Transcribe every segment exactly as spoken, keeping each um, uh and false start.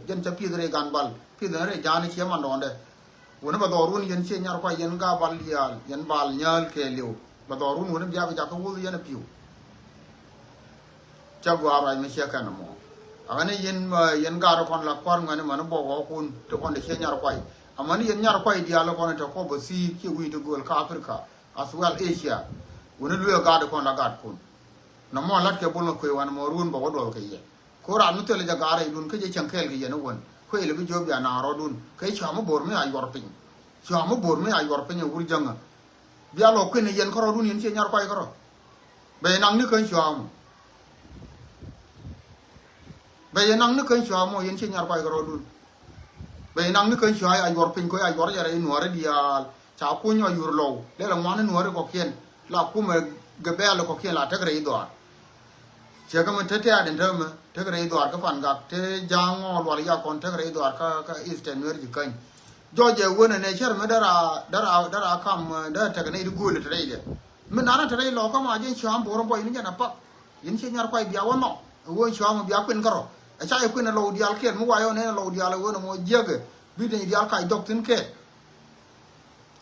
Jɛn cɛ pi̱th rɛy gan bal, pi̱th ni rɛy ja̱a̱n ciɛ mandɔɔndɛ. Wuni bɛ dhɔr wun yɛn ciɛ nyar kuay yɛn ga bal diaal, yɛn bal nyääl kɛɛliw. Bɛ dhɔr wun wuni bia bi jakä wuth yɛn a pi̱w. Cä gua̱a̱r ruac mi ciɛ kɛn ɛmɔ. Amäni yɛn, yɛn gaat kɔn la kua̱r ŋuɛni mäni buɔk ɣɔɔkun ti kɔn ti ciɛ nyar kuay. Amäni yɛn nyar kuay diaal kɔn ti kɔp bä thi̱i̱k ciɛ wi̱i̱ ti gööl kä Africa, as well Asia. Wuni luee gaat kɔn la gaatkun. Nɔmɔ la̱t kɛ bul ni kuëë wan mɔ ruun bä wä duɔl kɛ yɛ. Ko raan mi thilɛ jɛ ga̱a̱r rɛydun kä jɛ cäŋ kɛɛl kɛ yɛn iwän. Kuëë lɛ bi jiöp bia naŋ rɔɔdun kä cua̱ mi bo̱r mi a yuɔr piny. Cua̱ mi bo̱r mi a yuɔr piny ɛ wur jäŋä. Bia lɔ kuën ɛ yɛn kärɔɔdun yɛn ciɛ nyar kuay kärɔɔ. Bɛ yɛ naŋ ni kä cua̱ mɔ. Bɛ yɛ naŋ ni kä cua̱ mɔ yɛn ciɛ nyar kuay kärɔɔdun. Bɛ yɛ naŋ ni kä cua̱ a yuɔr piny kɛ a yuɔr yɛ rɛy nuɔ̱ɔ̱ri diaal. Ca kuny ɔ yur lɔw lɛ la ŋuani nuɔri kɔkiɛn la kumɛ gɛ bɛɛl kɔkiɛn la tek rɛy dhɔaar. Cɛ kä mi te tɛɛt in te mi tek rɛy dhɔaar kä Pan Gak te ja̱a̱ŋ ɔ lual yakɔn tek rɛy dhɔaar kä, kä Eastern Nuer ji̱ käny. Jɔc ɛ wen ɛnɛ cär mi dara, dara, dara kam, eh, dara tek nɛy di gööl te rɛy dɛ. Mi nana te rɛy lɔkä ma jɛ cua̱a̱m bo̱r bɔy ni jɛn a pak. Yɛn ciɛ nyar kuay bia wä nhɔk ɛ wen cua̱a̱m bia kuën kärɔ. Ɛ ca yɛ kuën ɛ lɔw diaal kɛɛl mi wayɔ nɛn ɛ lɔw diaal ɛ wen ɛmɔ jiäkɛ. Bi deny diaal kac dɔk thi̱n kɛɛl.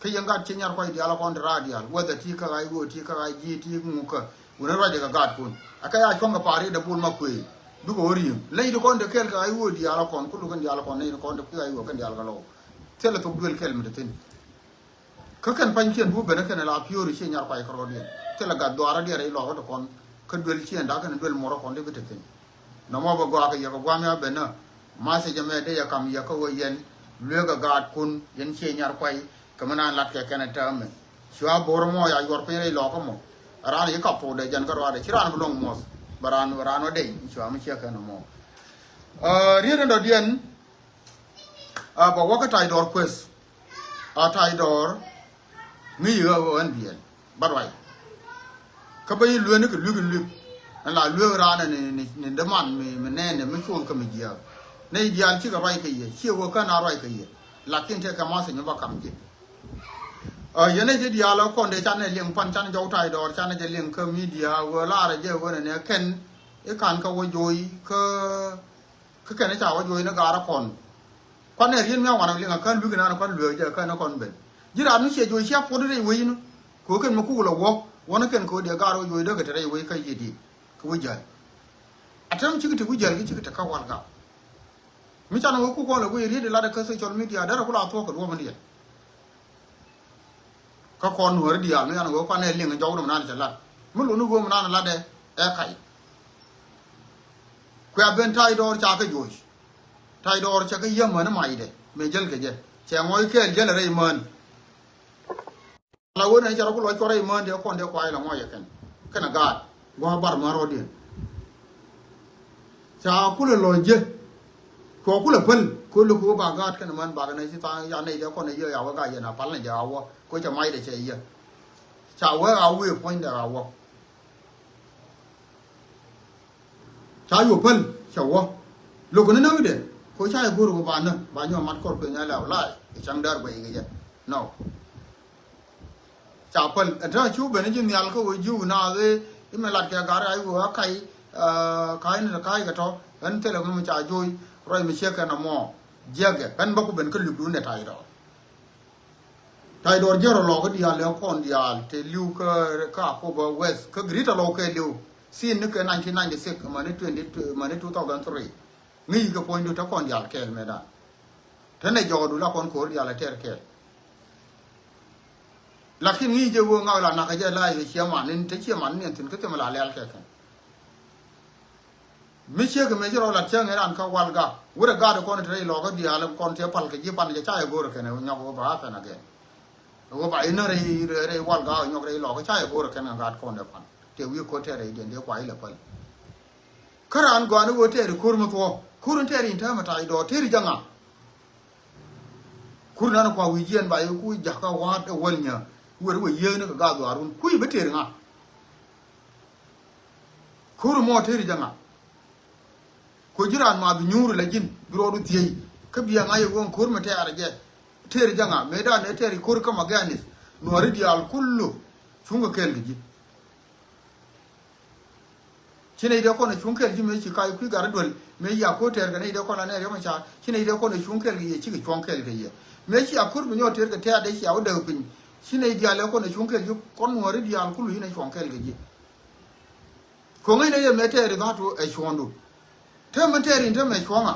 Kä yɛn gaat ciɛ nyar kuay diaal kɔn te raar diaal whether ti kä ɣa̱c ɣöö ti kä ɣa̱c ji̱ ti ŋukä. Wuni ruacɛ kɛ gaatkun a kɛ ya cuɔ̱ŋ kɛ pa̱a̱r riet dee bul ma kuëë. Bikɛ ɣöö ri̱i̱ŋ leny ti kɔn te kɛɛl kɛ ɣa̱c ɣöö diaal kɔn kulu kɛn diaal kɔn neny ti kɔn te kui̱ ɣa̱c ɣöö kɛn diaal kɛ lɔw. Thilɛ thok duël kɛl mi te thi̱n. Kä kɛn pa̱nykiɛn bu ben kɛn la piööri ciɛ nyar kuay kärɔɔdiɛn thilɛ gat dhuaarä diɛn rɛy lɔkä ti kɔn. Kä duël ciɛn da̱k kɛn duël muɔrä kɔn di bi te thi̱n. Nɔmɔ bɛ gɔaa kɛ yɛ kɛ gua̱a̱m ya ben nä. Message ɛmɛ dee yɛ kam yɛ kä ɣöö yɛn lueekä gaatkun yɛn ciɛ nyar kuay. Kɛ mi naan lat kɛ kɛn ɛ täämɛ. Cua bo̱r mɔ ya yuɔr piny rɛy lɔkä mɔ. Raan yi kap puɔdɛ jɛn kä ruaadɛ ci raan bi luɔ̱ŋ muɔth. Bɛ raan, raan wä deny cua mi ciɛ kɛn mɔ. Riet in dɔ̱diɛn. A bɛ wä kä Ta̱y Dɔɔr kueth. A Ta̱y Dɔɔr. Ŋi̱i̱c ɣä ɣän biɛl bä ruac. Kä bä yi lueeni kɛ luek in luek. Ɛn la luek raan ni, ni, ni däman mi, mi nɛɛnɛ mi cuɔl kä mi jiääk. Nɛy diaal cikɛ ruac kɛ yɛ ciɛ ɣöö kän a ruac kɛ yɛ. Lakin tëë kɛ ma̱th nyɔ bä kam ji̱. Ɛ yɛn ɛ ji̱ diaal ɛ kɔn dee canɛ liŋ pan canɛ jɔw Ta̱y Dɔɔr canɛ jɛ liŋ kä midia ɣöö laarɛ jɛ ɣöö nɛ nɛ kɛn i̱ ka̱n kä wä jo̱o̱c kä Kä kɛn ca wä juɔ̱ɔ̱c ni gaarä kɔn. Kuan nɛ riet mi a wanɛ liŋ a kän lui̱k inan kuan lueek jɛ kän ni kɔn ben. Ji̱ raan mi ciɛ juɔ̱ɔ̱c cia puɔt rɛy wec ni. Kɛ ɣöö kɛn mi kuk lɛ wuɔ̱k wanɛ kɛn kɛ ɣöö diɛ gaarä wä juɔ̱ɔ̱c dee kɛ te rɛy wec kä yiëë di̱i̱t kɛ wi̱c jäl. A tɛm cikɛ te wi̱c jäl ki cikɛ te kä wal gak. Mi canɛ wä kuk kɔn lɛ wec riet ilat kä social media derɛ ku la thuɔ̱k kɛ duɔ̱ɔ̱p in diɛl. Kä kɔn nuɔ̱ɔ̱ri diaal mi yan ɣöö kuanɛ liŋ jɔwdɛ mi nan cɛ lat mi luni ɣöö mi nan latdɛ ɛ kac. Kuɛ ben Ta̱y Dɔɔr ca kɛ juɔ̱c. Ta̱y Dɔɔr cɛ kɛ yiäm mäni macdɛ mëë jäl kɛ jɛ cɛ ŋɔc kɛɛl jäl rɛy män. La ɣöö nɛ cɛ rɔ ku lɔc cuɔr rɛy män dee kɔn dee kuay la ŋɔc ɛ kɛn kɛn ɛ gaat. Gua̱a̱ bar män rɔɔdiɛn. Ca kulɛ lɔc jɛ. Kɛ kulɛ päl kɛ lo̱k kɛ wä ba gaat kɛn män bakɛ nɛ ci tha̱a̱ŋ ya nɛy dee kɔn ɛ yɛ ya wä gaat yɛn a pal nɛ jɛ a wä kɛ cɛ macdɛ cɛ yɛ. Ca wee a wee puɔ̱nydɛ a wä. Ca yop päl cɛ wä. Lo̱k ni näk dɛ kɛ ca yɛ go̱r kɛ ba näk ba nyɔ mat kɔr kɛ nyɛ lɛ a wä laay kɛ ca̱ŋ däär guɛy kɛ jɛ. Nɔ. Ca päl ɛn täämɛ ci wä ben ji̱ nhial kä wee ji̱ wä naath i̱ mi lat kɛ gar i̱ wee a ka̱c. Ka̱c ni te ka̱c kɛ tɔ̱ ɣän thilɛ mi ca jo̱o̱c ruac mi ciek kɛn ɛmɔ. Jiäkɛ ɣän bä ku ben kä lupdun ɛ Ta̱y Dɔɔr. Ta̱y Dɔɔr jiärɔ lɔɔk kä diaal ɛ kɔn diaal te li̱w kä, kä Akobo West kä Greater Lɔw kɛ li̱w. Thin ni kɛ nineteen ninety-six mäni twenty, mäni two thousand three. Ŋi̱i̱c kɛ puɔ̱nydu te kɔn diaal kɛɛl mëëdan. Te nɛ jɔɔdu la kɔn ko̱r diaal a tɛr kɛɛl. Lakin ŋi̱i̱c jɛ ɣöö ŋak la nakä jɛ la yɛ ciɛ man in te ciɛ man in thi̱n kä thimɛ la lɛl kɛ kɛn. Mi ciek mëë ci rɔ lat cäŋ in ran kä wal gak wurɛ gaat kɔn te rɛy lɔkä diaal kɔn te pal kɛ ji̱ pan jɛ ca yɛ go̱o̱r kɛn nyɔk ɣöö ba happen again. Ɣöö ba in rɛy, rɛy wal gak nyɔk rɛy lɔkä ca yɛ go̱o̱r kɛn ŋa gaat kɔn te pan te wi̱i̱ ko̱r te rɛy diɛn dee kuay lɛ päl. Kä raan gɔaa ni ɣöö tɛɛri ko̱r mi thuɔ̱k ko̱r in tɛɛri in täämɛ Ta̱y Dɔɔr tɛɛri jɛ ŋa. Kur nan kua wi̱i̱ jiɛn ba yɛ ku jakä wa̱a̱t ɛ wäl nyä. Weri wä yiëëni kɛ gaat dhuaarun kui̱ bi tɛɛri ŋa. Ko̱r mɔ tɛɛri jɛ ŋa. Ko̱ ji̱ raan ma bi nyuuri la ji̱n bi rɔɔdu thiey. Kä biɛ ŋa yɛ ɣöö ko̱r mi tɛɛri jɛ tɛɛri jɛ ŋa mëëdan ɛ tɛɛri ko̱r kä ma gɛɛnith. Nuɔ̱ri diaal kulu cuŋkɛ kɛɛl kɛ ji̱. Ci nɛy dee kɔn ɛ cuŋ kɛɛl ji̱ mëë ci kac kui̱ gat i̱ duel Mëë cia ko̱r tɛɛr kɛ nɛy dee kɔn la nɛy riɔm a ca ci nɛy dee kɔn ɛ cuɔ̱ŋ kɛɛl kɛ yɛ cikɛ cuɔ̱ŋ kɛɛl kɛ yɛ. Mëë cia ko̱r bi nyɔɔt tɛɛr kɛ tɛɛr dee cia wä däk piny ci nɛy diaal ɛ kɔn ɛ cuɔ̱ŋ kɛɛl ci kɔn nuɔ̱ɔ̱ri diaal kulu ci nɛy cuɔ̱ŋ kɛɛl kɛ ji̱. Ko̱ŋ in ɛ yɛ mëë tɛɛr i̱ dha̱a̱t ɛ cuɔ̱ŋdu. Te min tɛɛr in te mɛ cuɔ̱ŋa.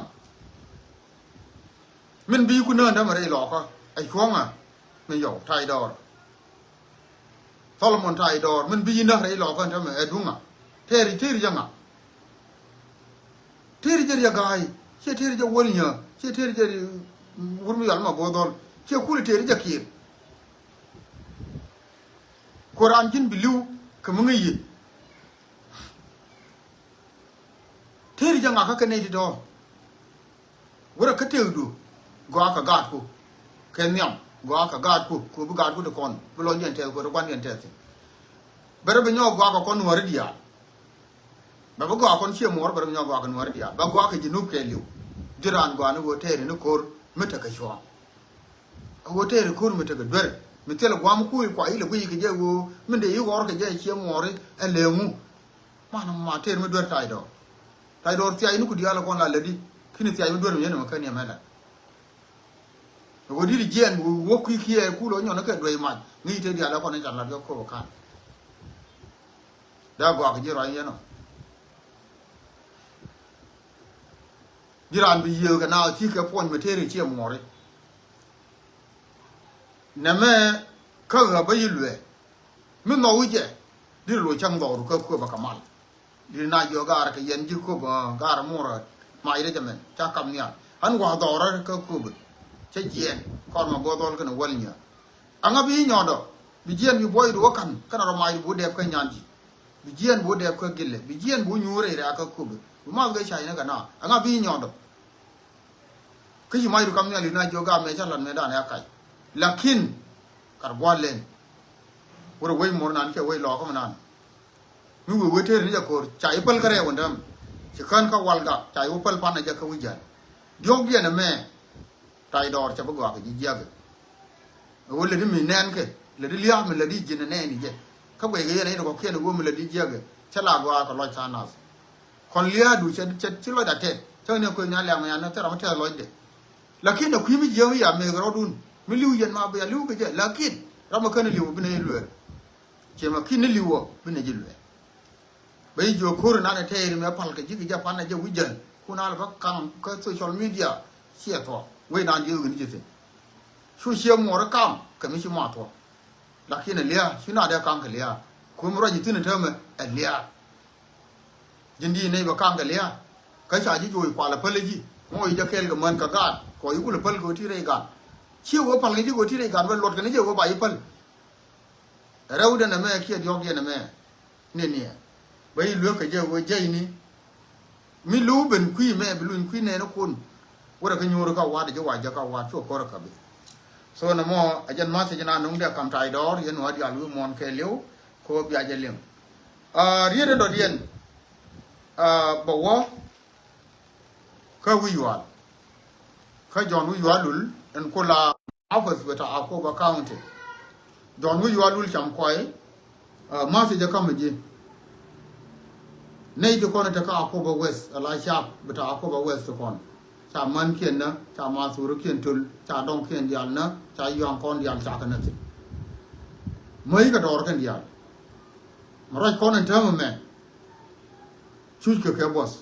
Min bi ku nään dämɛ rɛy lɔɔkä ɛ cuɔ̱ŋa. Min yɔw ta̱y dɔɔr. Tholomon ta̱y dɔɔr min bi yinä rɛy lɔɔkä in te mɛ ɛ duŋa. Tɛɛri tɛɛri jɛ ŋa. Tɛɛri jɛ riɛ ga̱a̱y ciɛ tɛɛri jɛ wäl nyä ciɛ tɛɛri jɛ wur mi yɔl ma bo̱o̱ dhɔl ciɛ kuli tɛɛri jɛ kiir. Kuɛ raan ji̱n bi li̱w kɛ mi ŋäc yic. Tëëri jɛ ŋakä kɛ nɛy ti tɔ̱. Wurɛ kä tëëkdu gɔaa kɛ gaatku. Kɛ nhiam gɔaa kɛ gaatku kɛ bi gaatku ti kɔn bi lɔcdiɛn tɛth kɛ ti gua̱ndiɛn tɛth. Bɛ rɔ bi nyɔk gɔaa kɛ kɔn nuääri diaal. Bɛ bi gɔaa kɔn ciɛ muɔɔr bɛ rɔ bi nyɔk gɔaa kɛ nuääri diaal bɛ gɔaa kɛ ji̱ nup kɛɛliw. Ji̱ raan gɔaa ni ɣöö tëëri ni ko̱r mi tekɛ cuɔ̱ɔ̱ŋ. A ɣöö tëëri ko̱r mi tekɛ duer mi thilɛ gua̱a̱m kuuc kua ilɛ guic kɛ jɛ ɣöö min dee i̱ ɣɔr kɛ jɛ ciɛ muɔɔri ɛ lëëŋu. Man ma tëër mi duer ta̱a̱c dɔɔr. Ta̱a̱c dɔɔr thiac ni ku diaal kɔn la lätdi. Kini thiac mi duer mi yɛn mɛ kä ni ɛmɛ la. Ɛ ɣöö di̱t jiɛɛn wä kui̱ kiɛ kul ɔ nyɔn kɛ duec mac ŋi̱i̱c te diaal kɔn i̱ ca lat kɛ kop ɛ ka̱n. Dee a gɔak ji̱ ruac yɛn ɔ. Ji̱ raan bi yiëë kɛ na ɔ thi̱i̱ kɛ puɔ̱ny mi tëër i̱ ciɛ muɔɔri. Nɛmɛ kä ɣä bä yi luɛɛ. Mi nhɔk wi̱cɛ di̱t lo̱c cäŋ dhɔru kä kuëpä kɛ mal. Di̱t na jiɔ gaarä kɛ yɛn ji̱ kuëpä gaarä murä mac rɛc ɛmɛn ca kap nhial ɣän wa̱a̱ dhɔrä kä kuëpä. Cä jiɛɛn kɔn ma buɔth dhɔl kɛnɛ wäl nyä. Aŋa bi nyɔɔdɔ bi jiɛɛn bi buɔydu wä ka̱n kɛnɛ rɔ macdu bi wä dɛɛp kä nyan ji̱. Bi jiɛɛn bi wä dɛɛp kä gilɛ bi jiɛɛn bi wä nyuur rɛy rɛ̈ɛ̈k kä kuëpä bi math kɛ ca̱c ni kɛ na aŋa bi nyɔɔdɔ. Kä ci macdu kam nhial i̱ na jiök gam mɛ ca lat mɛ dan ɛ kac. Lakin kat gua̱l lɛn. Wurɛ wec mor nan cɛ wec lɔɔkä mi nan. Mi wec wec tëëri ni jɛ ko̱r ca i̱ päl kä rɛw ɛn däm. Ci kän kä wal gak ca i̱ wä päl pan ɛ jɛ kä wi̱c jäl. Diɔ̱k diɛn ɛmɛ. Tac dɔɔr ca bi gɔaa kɛ ji̱ jiäkɛ. Ɛ ɣöö lätdi mi nɛɛnkɛ lätdi lia̱a̱ mi lätdi ji̱n ɛ nɛɛni jɛ. Kä guɛckɛ yɛn ɛ in kɔ̱kiɛn ɛ ɣöö mi lätdi jiäkɛ cä la gɔaa kɛ lɔc tha̱a̱ŋ nath. Kɔn lia̱a̱du cɛ cɛ ci lɔcda tɛth cä ni kueth nyan liaŋ nyan ni thil ram mi tɛth lɔcdɛ. Lakin ɛ kui̱ mi jiääk mi ya mëëk rɔɔdun mi li̱w yɛn ma bi ya li̱w kɛ jɛ lakin ram mi kän li̱w bi nɛy lueer. Ciɛ ma ki̱n ni li̱w ɔ bi nɛy ji̱ lueer. Bɛ ji̱ jiök ko̱r inan ɛ tɛɛri mɛ pal kɛ ji̱ kɛ jɛ pan ɛ jɛ wi̱c jäl kun al bä kaŋ kä social media. Ciɛ thuɔ̱k wec naan jiök wi̱n ji̱ thi̱n. Cu ciɛ muɔɔr i̱ kam kɛ mi ci ma thuɔ̱k. Lakin ɛ lia̱a̱ ci na dee kaŋ kɛ lia̱a̱. Kuäm ruac ji̱ thi̱n ɛ täämɛ ɛ lia̱a̱. Ji̱n di̱i̱t nɛy bɛ kaŋ kɛ lia̱a̱. Kä ca ji̱ juɔc kual ɛ päl ɛ ji̱ ŋɔc jɛ kɛɛl kɛ män kɛ gaat kɔ ji̱ kul ɛ päl kɛ ɣöö ti rɛy gaat. Ciɛ ɣöö pal kɛ ji̱ kɛ ɣöö ti rɛy gaat bɛ luɔt kɛ ni jɛ ɣöö ba ji̱ päl. Rɛwdɛn ɛmɛ kiɛ diɔ̱ɔ̱kdiɛn ɛmɛ. Ni niɛ bä yi lueek kɛ jɛ wee jɛyni. Mi lo̱w ben kui̱ mɛ bi luny kui̱ nɛɛni kun. Wurɛ kä nyuuri kä wa̱a̱t ji̱ wa̱a̱ jɛ kä wa̱a̱t cuɔ kɔrɛ kä bi. So nɛ mɔ a jɛn ma̱th ji̱ na nuŋ dee kam ta̱a̱c dɔɔr yɛn wa̱a̱ diaal wi̱i̱ muɔ̱ɔ̱n kɛɛliw. Kɛ wä bia jɛ liŋ. Riet in dɔ̱diɛn bɛ wä kä wi̱i̱ yual. Kä Jɔ̱ɔ̱n wi̱i̱ yual lul in kula. Office bita Akobo County. Jɔ̱ɔ̱n wi̱i̱ yual lul cam kuay. Ma̱th jɛ kä mi ji̱. Nɛy ti kɔn te kä Akobo West ala cap bita Akobo West ti kɔn. Ca män kiɛn nä ca mathur kiɛn töl ca dɔŋ kiɛn dial nä ca yuaŋ kɔn dial ca kɛ nä thi̱n. Mäc kɛ dɔɔr kɛn dial. Mɛ ruac kɔn in täämɛ mɛ. Cuc kɛ kɛ buɔth.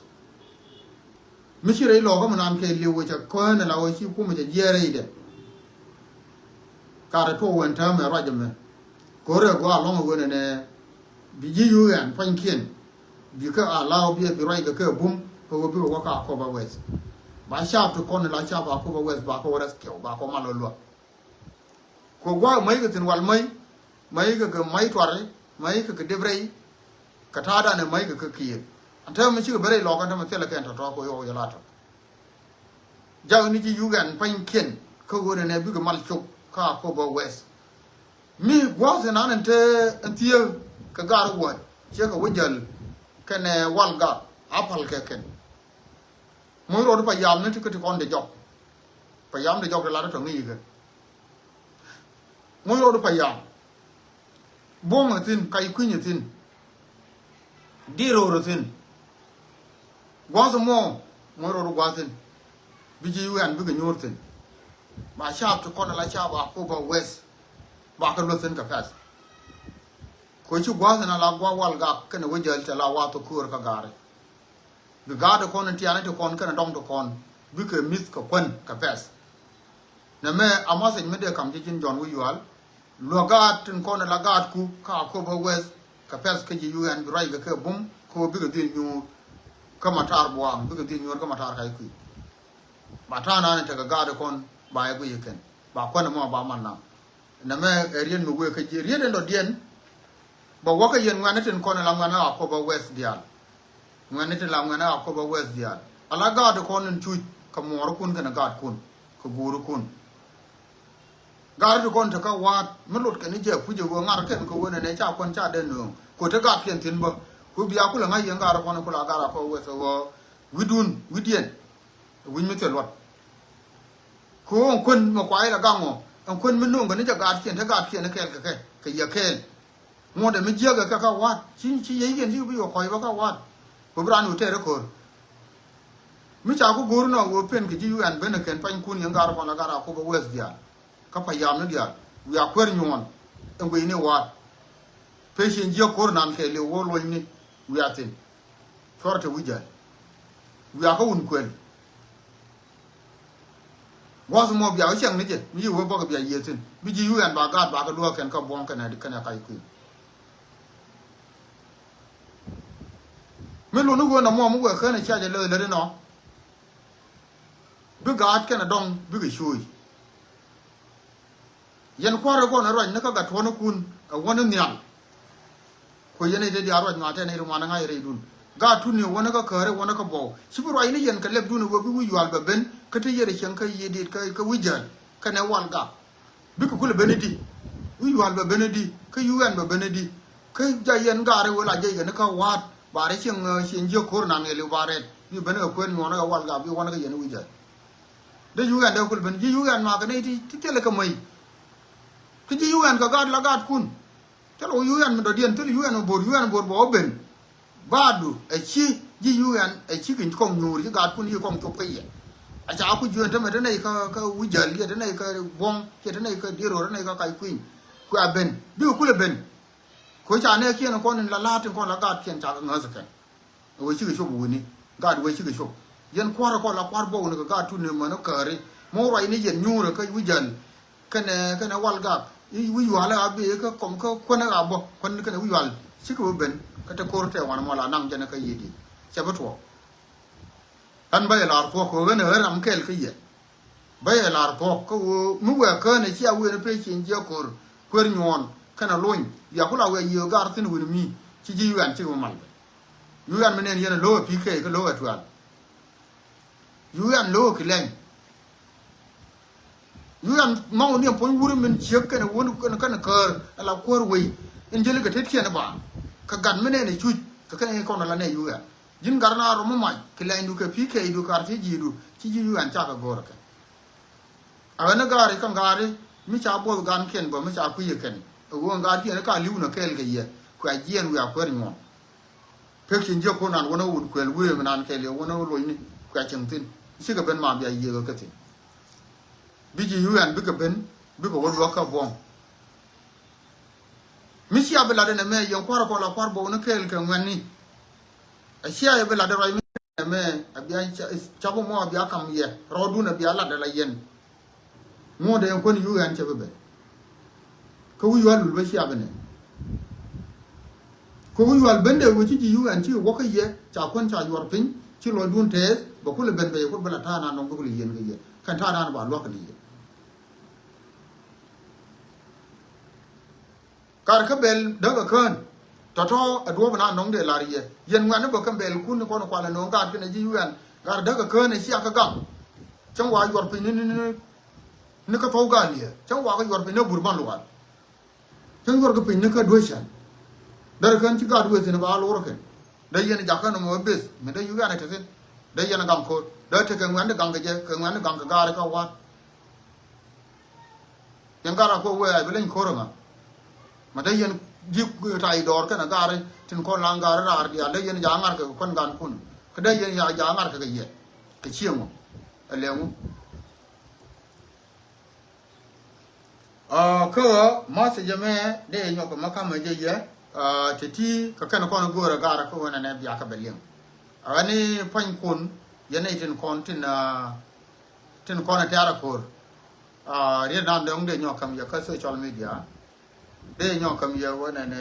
Mi ci rɛy lɔɔkä mi nan kɛ liw wecɛ kɔ̱n ala wä ci kumɛ cɛ jiɛɛr rɛydɛ. Karɛ tuɔk wɛn täämɛ ruac ɛmɛ. Ko̱rɛ gɔaa lɔ̱ŋ ɛ wen ɛnɛ. Bi ji̱ yuk ɛn pua̱nykiɛn. Bi kä a law biɛ bi ruac kɛ kɛ bum kɛ wä bi wä kä Akobo West. Ba cap ti kɔn ala cap Akobo West ba kɛ wä rɛth kiɛw ba kɛ mal wä luak. Kɛ gua̱a̱k mäc kɛ thi̱n wal mäc. Mäc kɛ kɛ mäc tuari mäc kɛ kɛ dep rɛy. Kɛ ta̱a̱dan ɛ mäc kɛ kɛ kiɛth. Ɛn täämɛ cikɛ ben rɛy lɔɔk ɛn täämɛ thilɛ kɛn tɔ̱tɔ̱ kɛ yɔw jɛ la tɔ̱. Jak ni ji̱ yuk ɛn pa̱nykiɛn kä ɣöö nɛnɛ bikɛ mal cop kä Akobo West. Mi gua̱a̱th ɛn an ɛn te ɛn thieek kɛ gar wäät ciɛ kɛ wä jäl kɛnɛ wal gak a pal kɛ kɛn. Muc rɔɔdu pa yam ni ti kä ti kɔn dee jɔk. Pa yam dee jɔk ti lat tɔ̱ ŋi̱i̱c kɛ. Muc rɔɔdu pa yam. Buɔ̱ŋ ɛ thi̱n kac kui̱ny ɛ thi̱n. Di̱t ro̱o̱r ɛ thi̱n. Gua̱th ɛmɔ muɔ̱c rot gua̱thin. Bi ji̱ U N bikɛ nyuur thi̱n. Ba caap ti kɔn ala caap Akobo West. Ba kɛ luäth thi̱n kɛ pɛ̈th. Kɛ ci gua̱thin ala gua̱ Walgak kɛnɛ wä jäl cɛ la wath kä köör kä gaari. Bi gaat ti kɔn in tiani ti kɔn kɛnɛ dɔŋ ti kɔn bikɛ mi̱th kɛ kuän kɛ pɛ̈th. Nɛ mɛ a message mi dee kam ji̱ ji̱n Jɔ̱ɔ̱n Wi̱i̱ Yual. Luäk gaat tin kɔn ala gaatku kä Akobo West kɛ pɛ̈th kä ji̱ U N bi ruac kɛ kɛ bum kä bikɛ dhil nyuur kä matar buaŋ, bikɛ dhil nyuur kä matar kac kui̱. Ba ta̱a̱ nani tekɛ gaat ti kɔn ba yɛ guiy kɛn ba kuän mɔ ba man nam. Nɛ mɛ ɛ riet mi wee kä ji̱ riet in dɔ̱diɛn. Bɛ wäkä yɛn ŋuɛ̈ni tin kɔn ala ŋuɛ̈ni Akobo West diaal. Ŋuɛ̈ni tin la ŋuɛ̈ni Akobo West diaal. Ala gaat ti kɔn in cuc kɛ muɔɔrikun kɛnɛ gaatkun kɛ guurikun. Gaat ti kɔn te kä wa̱a̱t mi lot kɛn i̱ jɛ puc ɛ ɣöö ŋa̱r kɛn kɛ ɣöö nɛnɛ ca kuɔn ca dee nööŋ. Kɛ ɣöö te gaatkiɛn thi̱n bä. Kɛ ɣöö bia kulɛ ŋa̱c yɛn gaat ti kɔn kula gaat Akobo West ɛ ɣöö wi̱dun wi̱diɛn. Wi̱c mi thil luɔt. Kɛ ɣöö ɛn kuän mi kuay la gaŋ ɔ ɛn kuän mi no̱o̱ŋ kɛ ni jɛ gaatkiɛn te gaatkiɛn kɛɛl kɛ kɛ kɛ yɛ kɛɛl. Ŋuɔ̱tdɛ mi jiäkɛ kɛ kä wa̱a̱t ci ci yey kɛn ci bi yɔ kɔc bä kä wa̱a̱t. Kɛ bi raan yu tɛɛr ɛ ko̱r. Mi ca ku go̱o̱r nɔ ɣöö pen kɛ ji̱ U N ben ɛ kɛn panykun yɛn gaat kɔn la gaat Akobo West diaal. Kä payam ni diaal wiaa kuer nyuɔɔn ɛn guiyni wa̱a̱t. Pecin jiäk ko̱r nan kɛɛliw wä luɔ̱nyni wiaa thi̱n. Cuɔr te wi̱c jäl wiaa kä wun kuel. Gua̱th mɔ bia wä cɛŋ ni jɛ mi yi wä bäkɛ bia yiëë thi̱n bi ji̱ U N ba gaat ba kɛ luäk kɛn kä buɔ̱ŋ kɛnɛ kɛnɛ kac kui̱. Mi luni ɣöö nɔmɔ mi wek kän cia jɛ leth lät inɔ. Bi gaat kɛnɛ dɔŋ bikɛ cuuc. Yɛn kua̱r ɛ kɔn ɛ ruac ni kä gat tuɔ̱nikun ɛ wäni nhial. Kuɛ yɛn ɛ te diaal ruac ma tɛn ɛ ri ŋuan ɛ ŋa̱c rɛydun. Gaat tuni ɛ wäni kä käri ɛ wäni kä buɔw ci bi ruac ni yɛn kɛ lɛpdun ɛ wee bi wi̱c yual bɛ ben kä te yɛr ɛ cieŋ kä yiëë dit kä wi̱c jäl kɛnɛ Walgak. Bikɛ kulɛ ben i̱di wi̱c yual bɛ ben i̱di kä U N bɛ ben i̱di. Kä ja yɛn gaari wee la jiɛc kɛ ni kä wa̱a̱t ba rɛ cieŋ cieŋ jiäk ko̱r nan kɛ liw ba rɛt bi ben kɛ kuën nyuɔ̱ɔ̱n kɛ Walgak bi wan kɛ yɛn wi̱c jäl. Dee U N dee kulɛ ben ji̱ U N makɛ nɛy ti ti thilɛ kɛ mäc. Kä ji̱ U N kɛ gaat la gaatkun. Thilɛ wä U N mi dɔ̱diɛn thilɛ U N mi bo̱r U N bo̱r bɛ wä ben. Baadu ɛ ci ji̱ U N ɛ ci keny kɔŋ nyuur ci gaatkun ci kɔŋ cop kä yɛ. A ca ku jiöön tämɛ te nɛy kä kä wi̱c jäl yɛ te nɛy kä buɔ̱ŋ yɛ te nɛy kä dier ɣöö te nɛy kä kac kui̱ny. Kuɛ a ben bikɛ kulɛ ben. Kɛ ca nɛɛkiɛn kɔn in la la̱a̱t tin kɔn la gaatkiɛn ca kɛ ŋäth kɛn. Wee cikɛ cop wi̱ni gaat wee cikɛ cop. Yɛn kua̱r kɔn la kua̱r buɔk ni kɛ gaat tut ni män käri mi wä ruac ni yɛn nyuurɛ kä wi̱c jäl. Kɛnɛ kɛnɛ Walgak i̱ wi̱c yual a bi kä kɔm kä kuänɛ a bä kuän kɛnɛ wi̱c yual. Cikɛ bi ben kä te ko̱r tɛ wan mɔ la naŋ jɛn kä yiëëdi. Cɛ bi tuɔɔk. Ɣän bä yɛ lar thuɔ̱k kɛ ɣän ɛ ɣän ram kɛɛl kä yɛ. Bä yɛ lar thuɔ̱k kä ɣöö mi wɛɛ kään ɛ cia wëën pecin jiɛ ko̱r kuer nyuɔ̱ɔ̱n kɛnɛ lony bia ku la wɛɛ yiëë gar thi̱n wi̱n mi ci ji̱ U N cikɛ bi mal bɛ. U N mi nɛn yɛn ɛ lo̱o̱k ɛ P K kä lo̱o̱k ɛ tuɛl. U N lo̱o̱k ɛ ki lɛny. U N maw ni ɛn puɔ̱ny wuri min ciek kɛnɛ wun kɛnɛ kɛnɛ käär ala kuäär wei. In jeli kɛ tetkiɛn ba kɛ gat mi nɛn ɛ cuc kɛ kɛnɛ kɔn ala nɛ U N. Ji̱n gat na rɔm mi mac kɛ lɛnydu kɛ P K du kar ti ji̱du ci ji̱ U N cakɛ go̱o̱r kɛ. A ɣän ni gaari kä gaari mi ca buɔth gankiɛn bä mi ca kui̱ kɛn. Ɛ ɣöö gaatkiɛn ka li̱w nɔ kɛɛl kɛ yɛ kuɛ jiɛɛn wiaa kuäär nyuɔ̱ɔ̱n. Pek cin jiäk ko̱n nan wänä wut kuɛl wee mi nan kɛɛl yɛ wänä wä locni kuɛ cieŋ thi̱n. Cikɛ ben ma bia yiëëk kä thi̱n. Bi ji̱ U N bikɛ ben bikɛ wä luäk kä buɔ̱ŋ. Mi cia bi lat ɛn ɛmɛ yɛn kua̱r kɔn la kua̱r bok ni kɛɛl kɛ ŋuɛ̈tni. A cia yɛ bi lat ɛn ruac mi ɛmɛ a bia ca bi mɔ a bia kam yɛ rɔɔdun a bia lat ala yɛn. Ŋuɔ̱t ɛn kuän U N cɛ bi ben. Kä wi̱i̱ yual lul bä cia bi nɛ. Kä wi̱i̱ yual ben dee wee ci ji̱ U N ci wä kä yɛ ca kuän ca yuɔr piny ci lɔcdun tɛɛth bɛ kulɛ ben bɛ yɛ kut bä la ta̱a̱ nan dɔŋ bä kulɛ yɛn kä yɛ kɛn ta̱a̱ nan ba luäk kɛ ni yɛ. Kar kä bɛl däk ɛ kään tɔ̱tɔ̱ ɛ duɔ̱ɔ̱p ɛ na nɔŋ dee lar yɛ yɛn ŋuɛ̈tni bä kä bɛl kun ni kɔn kualɛ no̱o̱ŋ gaat kɛnɛ ji̱ U N. Kar däk ɛ kään ɛ cia kä gam. Cäŋ wa yuɔr piny ni ni ni ni kä thɔw gal yɛ cäŋ wa kä yuɔr piny ni bur ban lual. Cäŋ yuɔr kä piny ni kä duec cän. Därɛ kään ci gaat wee thi̱n ba lo̱r kɛn dee yɛn jakä nɔmɔ ɛ beth mi dee U N ɛ te thi̱n. Dee yɛn gaŋ ko̱r dee tekɛ ŋuɛ̈tni gaŋ kɛ jɛ kɛ ŋuɛ̈tni gaŋ kɛ gaat kä wa̱a̱t. Yɛn gat a kuɔ wee a bi leny ko̱r ŋa. Ma dee yɛn ji̱ tay dɔɔr kɛnɛ gari tin kɔn laŋ gari raar diaal dee yɛn ja̱a̱ ŋa̱r kɛ kuän gan kun. Kä dee yɛn ja̱a̱ ŋa̱r kɛ kɛ yɛ. Kɛ cieŋ ɔ ɛ lɛŋu. Kä message mɛ dee nyɔk mɛ kamɛ jɛ yɛ teti kɛ kɛn kɔn go̱o̱rɛ garɛ kä ɣän ɛnɛ biakä bɛ liŋ. Ɣän ni pua̱nykun yɛn ni tin kɔn tin tin kɔn ɛ tɛ̈r a ko̱r. Riet nan dɔ̱ŋ dee nyɔk käm yɛ kä social media. Dee nyɔk käm yɛ ɣän ɛnɛ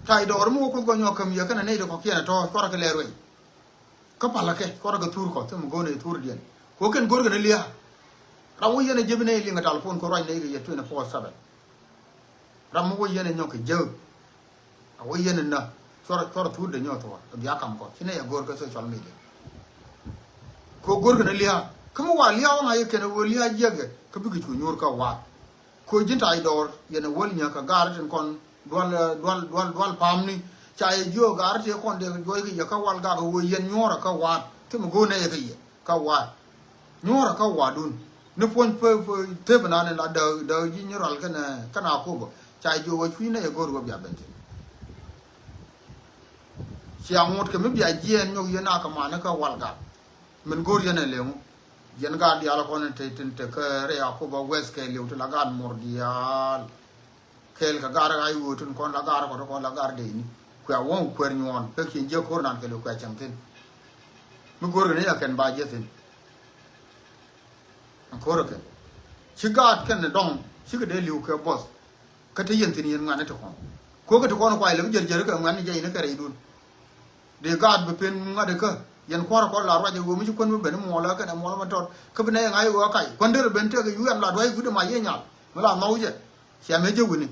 ta̱y dɔɔr mi wä kuth kɔ nyɔk käm yɛ kɛn ɛ nɛy ti kɔ̱kiɛn ɛ tɔ̱ cuarɛ kɛ lɛ rueny. Kä palä kɛ cuɔrɛ kɛ thur kɔ thim go̱o̱r nɛ thur diɛn. Kɛ wä kɛn go̱o̱r kɛ ni lia̱a̱. Ram wä yɛn ɛ jiäk bi nɛ liŋ ɛ talpon kɛ ruac nɛ kɛ yɛ twenty four seven. Ram mi wä yɛn ɛ nyɔk kɛ jiäk. A wä yɛn ɛ nä cuɔrɛ cuɔrɛ thur dee nyɔk thuɔr ɛ bia kam kɔ ci nɛ yɛ go̱o̱r kɛ social media. Kɛ wä go̱o̱r kɛ ni lia̱a̱ kä mi wa lia̱a̱ wä ŋa̱c kɛn ɛ wä lia̱a̱ jiäk ɛ kä bikɛ cu nyuur kä wa̱a̱. Koc ji̱n ta̱a̱c dɔɔr yɛn ɛ wäl nyäk kɛ gaar tin kɔn dual dual dual dual pa̱a̱mni. Ca yɛ jiök gaar ti kɔn dee juɔc kɛ yɛ kä wal gak ɛ ɣöö yɛn nyuɔ̱ɔ̱rä kä wa̱a̱t thimɛ go̱o̱r nɛy ɛ kä yɛ kä wa̱a̱t. Nyuɔ̱ɔ̱rä kä wa̱a̱tdun ni puɔ̱ny pee pee thep nan in la dääk dääk ji̱ nyi rual kɛnɛ kɛnɛ a kopä. Ca yɛ jiök ɣöö cui̱ nɛy ɛ go̱o̱r ɣöö bia ben thi̱n. Cia ŋot kɛ mi bia jiɛɛn nyɔk yɛn a kɛ man ni kä wal gak. Min go̱o̱r yɛn ɛ leŋu. Yɛn gaat diaal kɔn in te tin te kä rɛy a kopä wɛth kɛ liw ti la gaat mor diaal. Kɛɛl kɛ gar ɣa̱c ɣöö tin kɔn la gar kɔt kɔn la gar dee ni kuɛ a wäŋ kuɛɛr nyuɔ̱ɔ̱n pek cin jiäk ko̱r nan kɛl kɛ kuɛ cäŋ thi̱n. Mi go̱r kɛ ni a kɛn ba jiɛ thi̱n. Ɛn ko̱r kɛ ci gaat kɛn ni dɔŋ cikɛ dee li̱w kɛ buɔth. Kä te yɛn thi̱n yɛn ŋuɛ̈tni ti kɔn kuäk kɛ ti kɔn kuay lɛ bi jär jär kɛ ŋuɛ̈tni jɛ in kɛ rɛydun. Dee gaat bi pen ŋa̱t kä yɛn kua̱r kɔn la ruac ɛ ɣöö mi ci kuän bi ben muɔlä kɛnɛ muɔlä ma tɔt kä bi nɛy ŋa̱c ɣöö a kac kuän derɛ ben tëëk ɛ yuɛn la dua̱c gui̱dɛ ma yiëë nyal mi la nhɔw jɛ. Cia mëë jek wi̱ni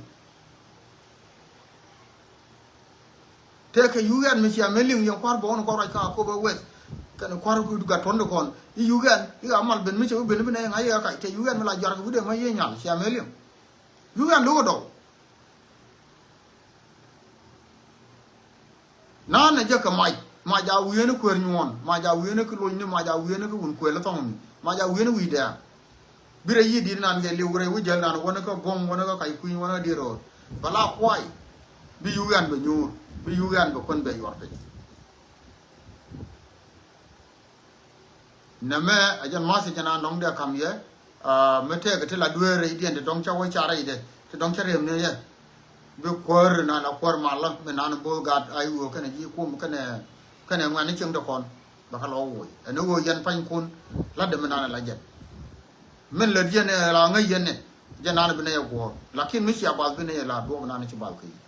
tëëk ɛ yuɛn mi cia mëë liŋ yɛn kua̱r bɔɔni kɔn ruac kä a kop ɛ weth. Kɛnɛ kua̱r gat tuɔ̱ndɛ kɔn i̱ yuɛn i̱ ɣa̱ mal ben mi cɛ wi̱ ben bi nɛy ŋa̱c ɣöö a kac tëë yuɛn mi la juarkɛ gui̱dɛ ma yiëë nyal cia mëë liŋ. Yuɛn lo̱k ɛ dɔw. Na̱a̱n ɛ jɛ kɛ mac, mac a wi̱i̱ni kueer nyuɔ̱ɔ̱n, mac a wi̱i̱ni ki locni, mac a wi̱i̱ni ki wun kuël thɔŋni, mac a wi̱i̱ni wi̱i̱dɛ. Bi rɛy yi̱ di̱t nan kɛ liw rɛy wi̱c jäl nan wäni kä buɔ̱m wäni kä kac kui̱ny wäni kä diet röör. Bɛ la kuay bi yuki an bɛ nyuur bi yuki an bɛ kuän bɛ yuɔr piny. Nɛmɛ a jɛn message nan dɔ̱ŋ dee kam yɛ. Mi tɛɛk ti la dueer rɛydiɛn ti dɔ̱ŋ cä wä car rɛydɛ ti dɔ̱ŋ cä rem ni yɛ. Bi kuäär nan a kuäär malä mi nan bo̱o̱th gat a i̱ ɣöö kɛnɛ ji̱ kum kɛnɛ kɛnɛ ŋuɛ̈tni cieŋ ti kɔn. Bɛ kä lɔ woc ɛn i̱ ɣöö yɛn panykun la̱tdɛ mi nan a la jɛn. Min lät yɛn ɛ la ŋäc yɛn ɛ jɛn nan bi nɛy ɛ guɔ̱ɔ̱r lakin mi cia bath bi nɛy ɛ la duɔ̱ɔ̱p nan ci bath kɛ yi̱.